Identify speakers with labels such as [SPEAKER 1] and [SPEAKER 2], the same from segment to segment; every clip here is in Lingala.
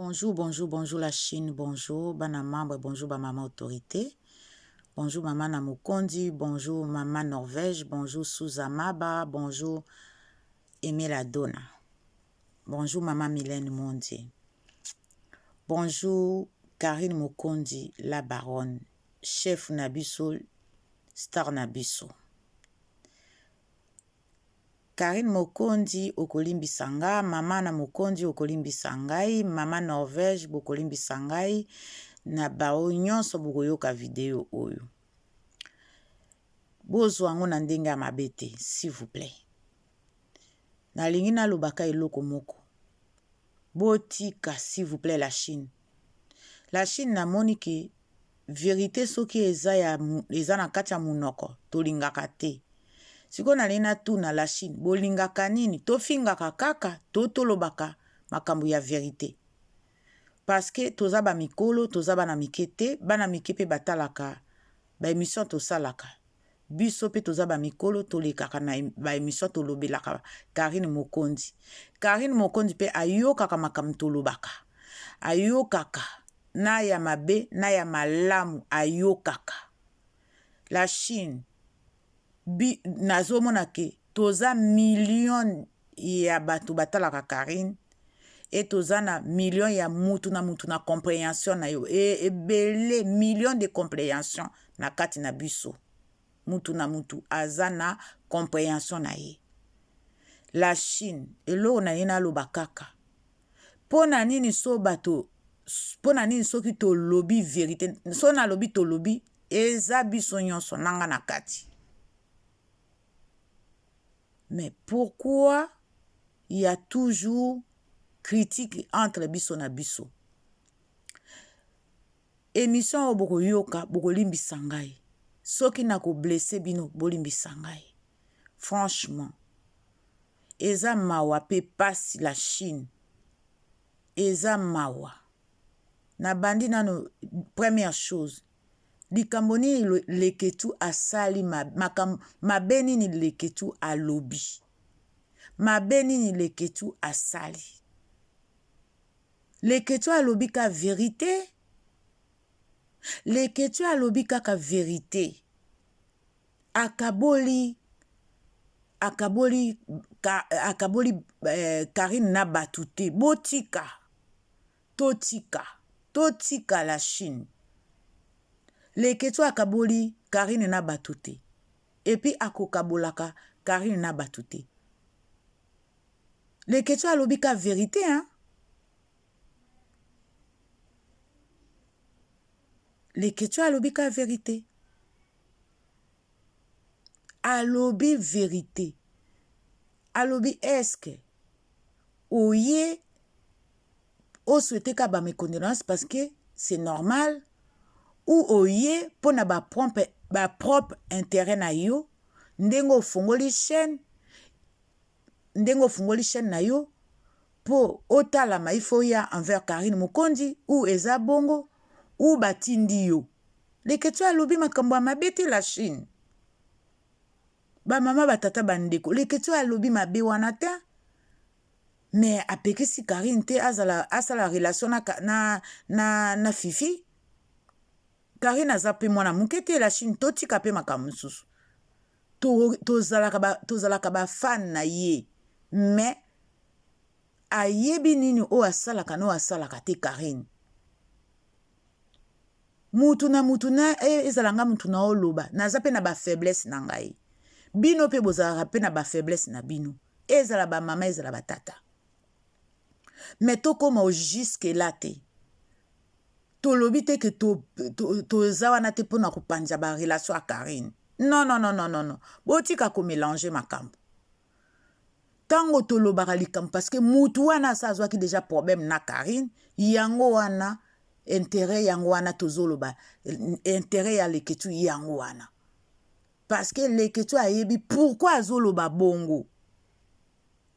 [SPEAKER 1] Bonjour, bonjour, bonjour la Chine, bonjour bana membre, bonjour ba maman autorité. Bonjour maman na Mokondi, bonjour maman Norvège, bonjour Souza Maba, bonjour Emela Dona. Bonjour maman Mylène Mondi. Bonjour Karine Mokondi, la baronne, chef na biso, star na biso. Carine mokonzi okolimbisa nga mama na mokonzi okolimbisa ngai mama Norvège bokolimbisa ngai na bao nyonso bokoyoka video oyo bozwa yango na ndenge ya mabe te s'il vous plaît nalingi nalobaka eloko moko botika s'il vous plaît la Chine la Chine namoni ke verite soki eza ya eza na kati ya munoko tolingaka te sikoyo nalingi natuna la chine bolingaka nini tofingaka kaka to tolobaka makambo ya verite parce que toza ba mikolo toza bana mike te bana mike mpe batalaka ba emission tosalaka biso mpe toza ba mikolo tolekaka na ba emission tolobelaka Carine Mokonzi Carine Mokonzi mpe ayokaka makambo tolobaka ayokaka na ya mabe na ya malamu ayokaka la Chine bi nazomona ke toza million ya bato batalaka Carine e toza na million ya mutu na mutu na comprehension na yo e ebele million de comprehension na kati na biso mutu na mutu aza na comprehension na ye la Chine eloko na ye naloba kaka mpo na nini so bato mpo na nini soki tolobi verite so nalobi tolobi eza biso nyonso nanga na kati mais pourquoi il y a toujours critique entre biso na biso émission oyo bokoyoka bokolimbisa ngai soki nakoblesse bino bolimbisa ngai franchement eza mawa pe pasi la chine eza mawa nabandi nano première chose likambo nini leketu asali mabe nini leketu alobi mabe nini leketu asali leketu alobi ka verite leketu alobi kaka verite akaboli akaboli ka, akaboli eh, Karine na bato te botika totika totika la Chine Leketshou akaboli Karine na bato te epuis akokabolaka Karine na bato te Leketshou alobi ka verite hein? Leketshou alobi ka verite alobi verite alobi eske oye osouhaite ka ba mes condoléances parce que c'est normal ou oye mpona ba propre, ba propre intérêt na yo ndenge ofongoli chaîne ndenge ofungoli chaîne na yo mpo otalama il faut oya envers Karine Mokonzi ou eza bongo ou batindi yo Leketshou alobi makambo ya mabe te la Chine bamama batata bandeko Leketshou alobi mabe wana te mais apekisi Karine te azala asala relation na, na, na, na Fifi Karine aza mpe mwana moke te la Chine totika mpe makambo mosusu tozalaka ba, tozalaka ba fan na ye mais ayebi nini oyo asalaka na oyo asalaka te Karine mutu na mutu na e, ezala nga mutu na oloba naza mpe na ba faiblesse na ngai bino mpe bozalaka mpe na ba faiblesse na bino ezala ba mama ezala ba tata mais tokoma jusque là te tolobi te ke toza to, to wana te mpona kopanza ba relation ya Karine non non non non non non botika komelange makambo ntango tolobaka likambo parce que mutu wana asa azwaki deja problème na Karine yango wana intérêt yango wana tozoloba intérêt ya Leketshou yango wana parce que Leketshou ayebi pourquoi azoloba bongo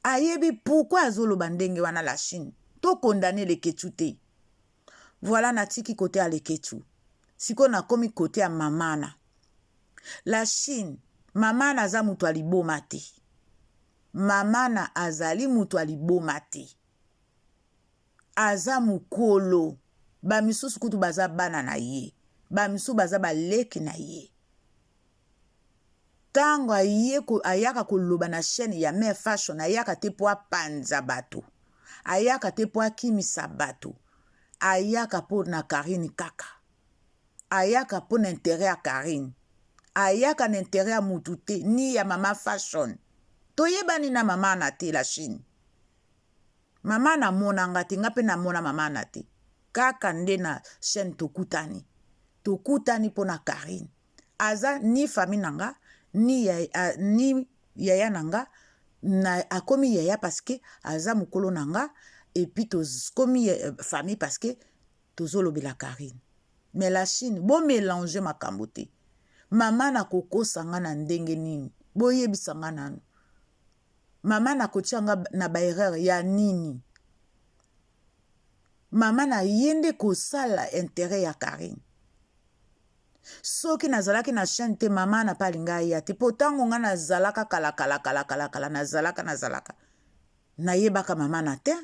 [SPEAKER 1] ayebi pourquoi azoloba ndenge wana la Chine tokondane Leketshou te voilà natiki kote ya Leketshou sikoyo nakomi kote ya mamana la Chine mamana aza moto ya liboma te mamana azali moto ya liboma te. Aza mukolo, ba misusu kutu baza bana na ye, ba misusu baza ba leki na ye. Tango aye ko, ayaka koloba na chaîne ya Mère Fashion, ayaka te po apanza bato, ayaka te po akimisa bato, ayaka po na Carine kaka. Ayaka po na interet ya Carine. Ayaka na interet ya mutu te, ni ya mama Fashion. Toyebani na mama na te la Chine. Mama na mona nga te, nga pe na mona mama na te. Kaka nde na chaîne tokutani. Tokutani po na Carine. Aza ni famille na nga, ni, ya, a, ni yaya na nga, na akomi yaya parce que aza mukolo na nga et puis tokomi famille parce que tozolobela Carine. Mais la Chine, bo mélanger makambo te. Mama na kokosa nga na ndenge nini? Boyebisa nga nanu. Mama na kotia nga na ba erreur ya nini? Mama na ye nde kosala intérêt ya Carine. Soki nazalaki na chaîne te, mama na pa alinga aya te. Po tango nga nazalaka kala kala kala kala kala nazalaka nazalaka. Nayebaka mama na te.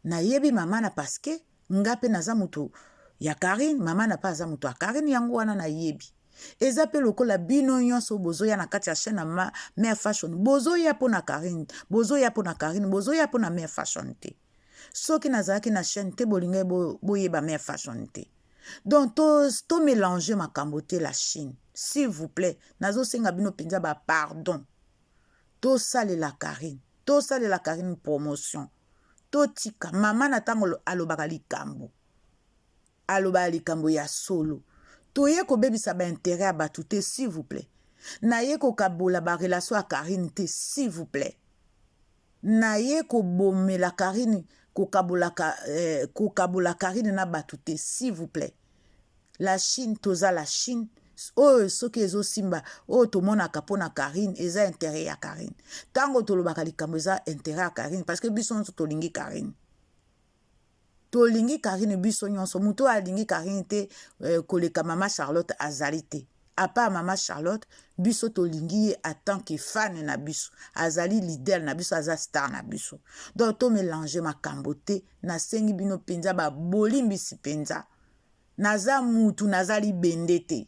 [SPEAKER 1] Nayebi mama na parce que nga pe naza mutu ya Carine, mama na pe aza mutu ya Carine, yango wana nayebi. Eza pe lokola bino nyonso bozoya na kati ya chaîne ya Mère Fashion, bozoya po na Carine, bozoya po na Carine, bozoya po na Mère Fashion te. Soki nazalaki na chaîne te, bolingai boyeba Mère Fashion te. Donc to, to mélanger makambo te la Chine. S'il vous plaît, nazosenga bino penza ba pardon. Tosalela Carine, tosalela Carine promotion. Totika mama na tango alobaka likambo, alobaka likambo ya solo. Toye kobebisa ba intérêt ya bato te, s'il vous plaît. Naye kokabola ba relation ya Carine te, s'il vous plaît. Naye kobomela Carine, kokabola, kokabola Carine na bato te, s'il vous plaît. La Chine, toza la Chine. Oyo soki ezosimba, oyo tomonaka mpona Carine, eza intérêt ya Carine. Tango tolobaka likambo eza intérêt ya Carine, parce que biso nyonso tolingi Carine. Tolingi Carine biso nyonso. Moto oyo alingi Carine te, koleka mama Charlotte azali te. À part mama Charlotte, biso tolingi ye en tant que fan na biso. Azali leader na biso, aza star na biso. Donc to mélanger makambo te, nasengi bino penza ba bolimbisi penza. Naza mutu, naza libende te.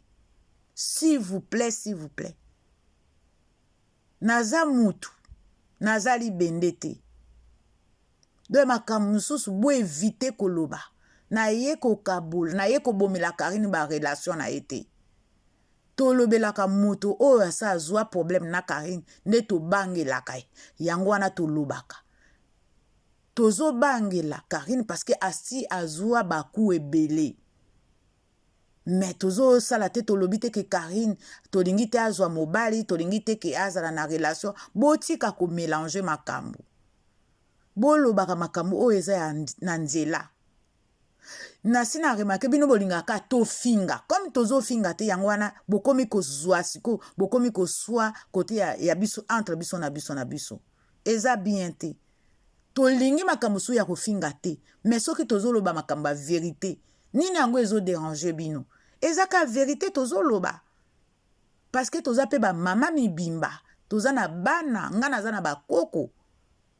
[SPEAKER 1] S'il vous plaît, s'il vous plaît. Naza mutu, naza libende te. Donc makambo mosusu bo éviter koloba. Naye kokabola, naye kobomela Carine ba relation na ye te. Tolobelaka moto oyo asa azwa problème na Carine nde tobangelaka ye. Yango wana tolobaka. Tozobangela Carine parce que asi azwa baku ebele. Mais tozosala te, tolobi te ke Carine tolingi te azwa mobali, tolingi te ke azala na relation. Botika komélanger makambo. Bolobaka makambo oyo eza ya na nzela. Nasi na remarquer bino bolingaka tofinga. Comme tozofinga te, yango wana bokomi kozwa siko, bokomi koswa kote ya biso entre biso na biso na biso. Eza bien te. Tolingi makambo su ya kofinga te. Mais soki tozoloba makambo ya vérité, nini yango ezo déranger bino? Eza ka vérité tozoloba. Parce que toza pe ba mama mibimba, toza na bana, nga naza na bakoko.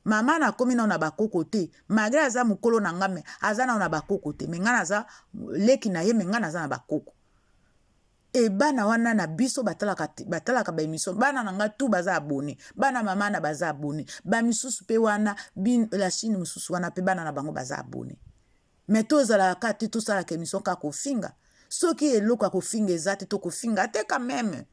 [SPEAKER 1] Mama na komi na bakoko te, malgré aza mokolo na nga, mais aza na bakoko te, mais nga naza leki na ye, mais nga naza na bakoko. E bana wana na biso batalaka, batalaka ba émission, bana na nga tout baza abonné, bana mama na baza abonné, ba misusu pe wana la Chine mususu wana pe bana na bango baza abonné. Mais tozalaka te, tosalaka émission kaka kofinga. Soki eloko ya kofinga eza te, tokofinga te quand même.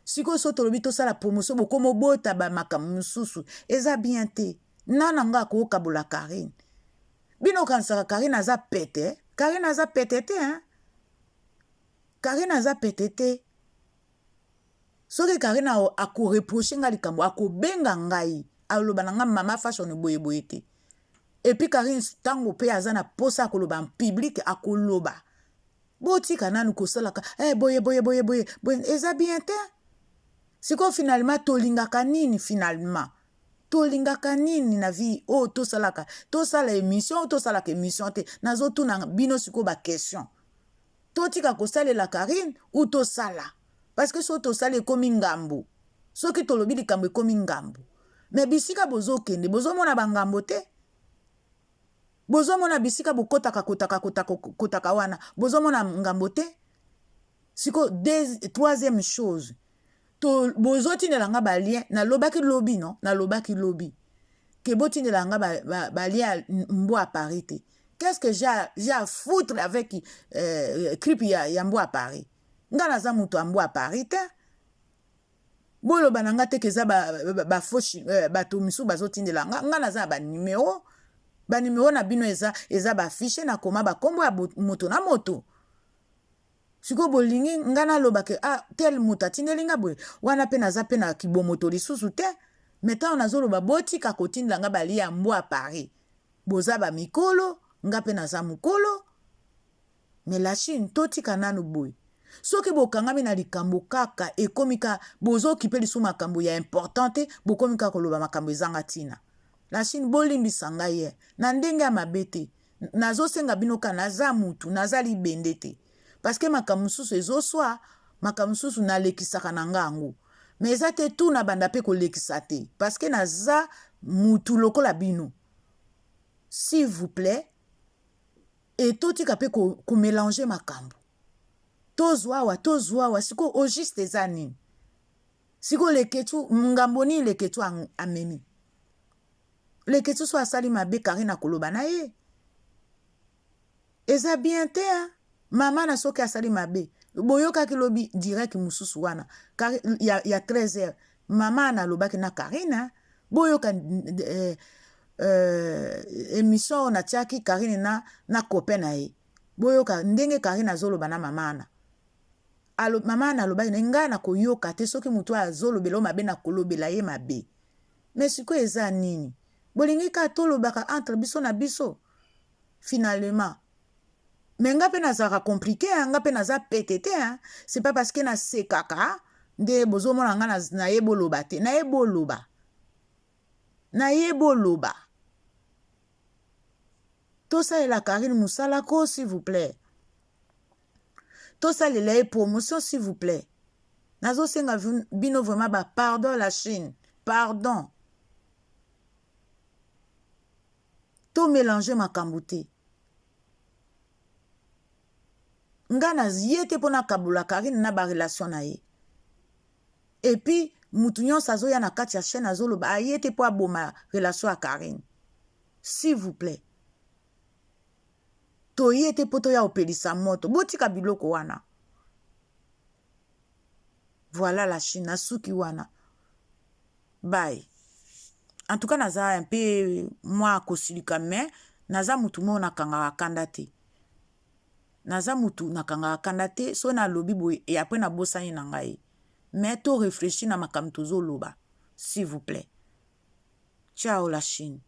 [SPEAKER 1] Sikoyo so tolobi tosala promotion, bokomo bota ba makambo mosusu, eza bien te. Nana nga akokabola Carine. Bino kanisaka Carine aza pete? Carine aza pete te, hein? Carine aza pete te. Soki Carine akoreproche nga likambo, akobenga ngai, aloba na nga mama Fashion boye boye te. Et puis Carine tango pe aza na posa akoloba en public, akoloba. Botika nanu kosalaka, boye boye boye boye boye, eza bien te. Sikoyo finalement tolingaka nini finalement? Tolingaka nini na vie oyo tosalaka? Tosala émission ou tosalaka émission te? Nazotuna bino sikoyo ba question. Totika kosalela Carine ou tosala? Parce que soki tosala ekomi ngambo. Soki tolobi likambo ekomi ngambo. Mais bisika bozokende, bozomona ba ngambo te. Bozomona bisika bokotaka kotaka kotaka kotaka wana, bozomona ngambo te. Siko troisième chose, to bozotindela nga ba lien, nalobaki lobi non, nalobaki lobi ke botindela nga ba, ba, ba lien ya mbwa à Paris te. Qu'est-ce que j'ai à foutre avec clip ya mbwa à Paris? Nga naza moto ya mbwa à Paris te. Boloba na nga te ke eza ba faux, bato misusu bazotindela nga. Nga naza na ba numero, ba numero na bino eza ba fiche, nakoma bakombo ya moto na moto. Sikoyo bolingi nga naloba ke ah, tel moto atindeli nga boye, wana mpe naza mpe na kibomoto lisusu te. Me ntango nazoloba botika kotindela nga balia ya mbwa Paris, boza bamikolo, nga mpe naza mokolo. Me la Chine, totika nanu boye. Soki bokangami na likambo kaka ekomi ka bozokipe lisusu makambo ya important te, bokomi kaka koloba makambo ezanga ntina. La Chine, bolimbisa ngai ye na ndenge ya mabe te, nazosenga bino ka naza mutu, naza libende te, parce que makambo mosusu ezoswa, makambo mosusu nalekisaka na nga yango, me eza te tu na banda mpe kolekisa te, parce que naza mutu lokola bino. S'il vous plaît, e totika mpe komélanger makambo. Tozwa awa, tozwa awa, sikoyo au juste eza nini? Sikoyo Leketu, ngambo nini Leketu amemi? Leketu so asali mabe, Karine akoloba na ye eza bien te. Mama na soki asali mabe, boyokaki lobi direct mosusu wana ya 13 heures, mama ana alobaki na Karine. Boyoka émission oyo natiaki Karine na copain na ye. Boyoka ndenge Karine azoloba na mama ana. Mama ana alobaki na ngai nakoyoka te soki moto oyo azolobela oyo mabe, nakolobela ye mabe. Me sikoyo eza nini? Bolingi kaka tolobaka entre biso na biso finalement. Me nga mpe nazalaka compliqué, nga mpe naza pete te. C'est pas parce que nasekaka nde bozomona nga nayebi oloba te. Nayebi oloba, nayebi oloba. Tosalela Karine mosala ko, s'il vous plaît. Tosalela ye promotion, s'il vous plaît. Nazosenga bino vraiment ba pardon, la Chine, pardon. Tomélanger makambo te. Nga na ye te mpo nakabola Karine na barelation na ye. Et puis mutu nyonso azoya na kati ya chaîne azoloba, aye te mpo aboma relation ya Karine. S'il vous plaît, toye te mpo toya kopelisa moto. Botika biloko wana. Voilà la Chine, nasuki wana. Bye. En tout cas, naza un peu mwa kosilika, mais naza mutu moko nakangaka kanda te. Naza mutu nakangaka kanda te. So nalobi boye e après nabosani na ngai. Mais to réfléchir na makambo tozoloba, s'il vous plaît. Ciao la Chine.